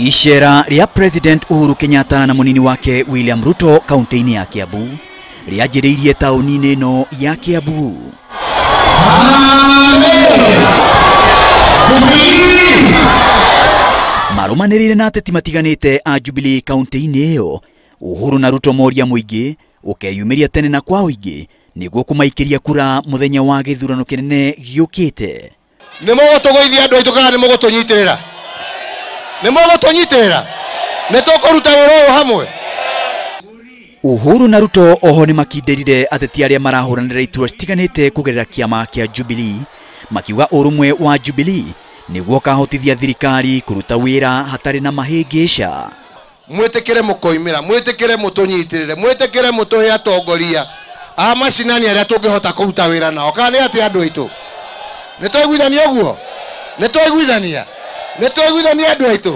Icera rĩa President Uhuru Kenyatta na munini wake William Ruto kaunti-inĩ ya Kiambu rĩanjĩrĩirie taũni-inĩ ĩno ya Kiambu. Marũmanĩrĩire na ateti matiganĩte a Jubilee kaunti-inĩ ĩyo, Uhuru na Ruto moria mũingĩ ũkeyumĩria tene na kwa ũingĩ nĩguo kũmaikĩria kura mũthenya wa gĩthurano kĩnene gĩũkĩte. Nĩ mũgũtũgũithia andũ aitũ kana nĩ mũgũtũnyitĩrĩra? Nĩ mũgũtũnyitĩrĩra? Nĩ tũkũruta wĩra ũyũ hamwe? Uhuru na Ruto oho nĩ makindĩrire ateti arĩa marahũranĩra iturwa citiganĩte kũgerera kĩama kĩa Jubilee, makiuga ũrũmwe wa Jubilee nĩguo ũkahotithia thirikari kũruta wĩra hatarĩ na mahĩngĩca. Mwĩtĩkĩre mũkoimĩra, mwĩtĩkĩre mũtũnyitĩrĩre, mwĩtĩkĩre mũtũhe atongoria a macinani arĩa tũngĩhota kũruta wĩra nao. Kana nĩ atĩ andũ aitũ? Nĩ twaiguithania ũguo? Nĩ twaiguithania? Nĩ twaiguithania andũ aitũ?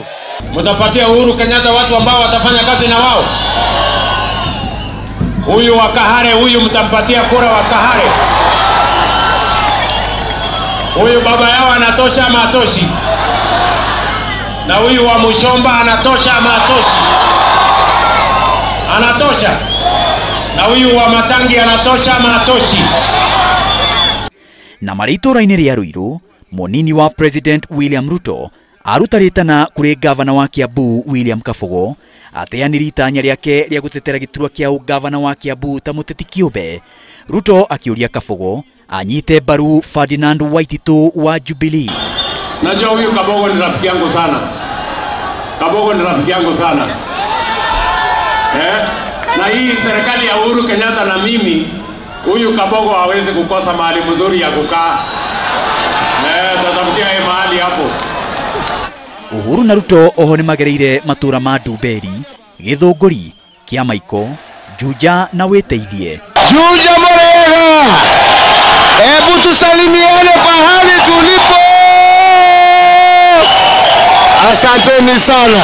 Mtapatia Uhuru Kenyatta watu ambao watafanya kazi na wao. Huyu wa Kahare, huyu mtampatia kura wa Kahare. Huyu baba yao anatosha ama hatoshi? Na huyu wa Mushomba anatosha ama hatoshi? Anatosha. Na huyu wa Matangi anatosha ama hatoshi? Na marĩ itũũra-inĩ rĩa Ruiru, munini wa President William Ruto aruta rĩtana kũrĩ gavana wa Kiambu William Kabogo ateanĩrie itanya rĩake rĩa gũtetera gĩturwa kĩa ũgavana wa Kiambu ta mũteti kĩũmbe. Ruto akĩũria Kabogo anyite mbaru Ferdinand Waititu wa Jubilee. Najua huyu Kabogo ni rafiki yangu sana. Kabogo ni rafiki yangu sana. Na hii serikali ya Uhuru Kenyatta na mimi, huyu Kabogo hawezi kukosa mahali mzuri ya kukaa. Tatafutia yeye mahali hapo. Uhuru na Ruto oho nĩmagereire matũra ma Ndumberi, Gĩthũngũri, Kĩamaiko, Juja na Wĩteithie. Juja Murega, hebu tusalimiane pahali tulipo. Asanteni sana.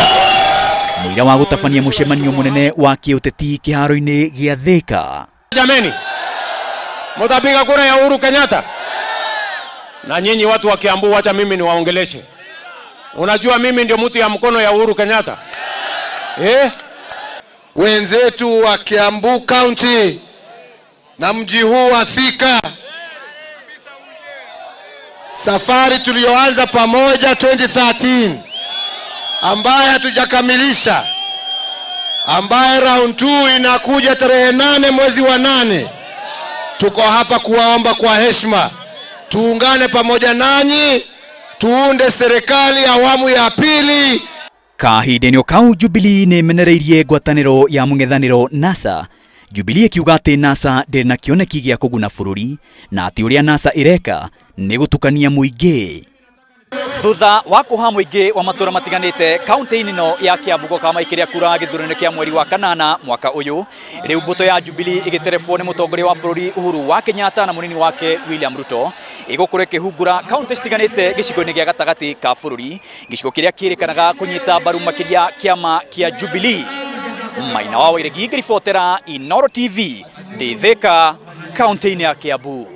Mũira wa gũtabania mũcemanio mũnene wa kĩũteti kĩharo-inĩ gĩa Thika. Jameni, mtapiga kura ya Uhuru Kenyatta? Na nyinyi watu wa Kiambu, wacha mimi niwaongeleshe. Unajua mimi ndio mtu ya mkono ya Uhuru Kenyatta. Wenzetu wa Kiambu County na mji huu wa Thika, safari tuliyoanza pamoja 2013 ambaye hatujakamilisha, ambaye round 2 inakuja tarehe 8 mwezi wa 8. Tuko hapa kuwaomba kwa heshima tuungane pamoja nanyi tuunde serikali awamu ya pili. Kahinda-inĩ kau Jubilee nĩ ĩmenereirie ngwatanĩro ya mũng'ethanĩro NASA. Jubilee ĩkiuga atĩ NASA ndĩrĩ na kĩoneki gĩa kũguna bũrũri na atĩ ũrĩa NASA ĩreka nĩ gũtukania mũingĩ. Thutha wa kũha mũingĩ wa matũra matiganĩte kaunti-inĩ ĩno ya Kiambu gũkamaikĩria kura gĩthurano kĩa mweri wa kanana mwaka ũyũ, rĩu mbũtũ ya Jubilee ĩgĩterebwo nĩ mũtongoria wa bũrũri Uhuru wa Kenyatta na mũnini wake William Ruto ĩgũkorwo ĩkĩhungura kaunti citiganĩte gĩcigo-inĩ gĩa gatagatĩ ka bũrũri, gĩcigo kĩrĩa kĩrĩkanaga kũnyita mbaru makĩria kĩama kĩa Jubilee. Maina wa Wairegi ngĩribotera Inooro TV ndĩ Thika kaunti-inĩ ya Kiambu.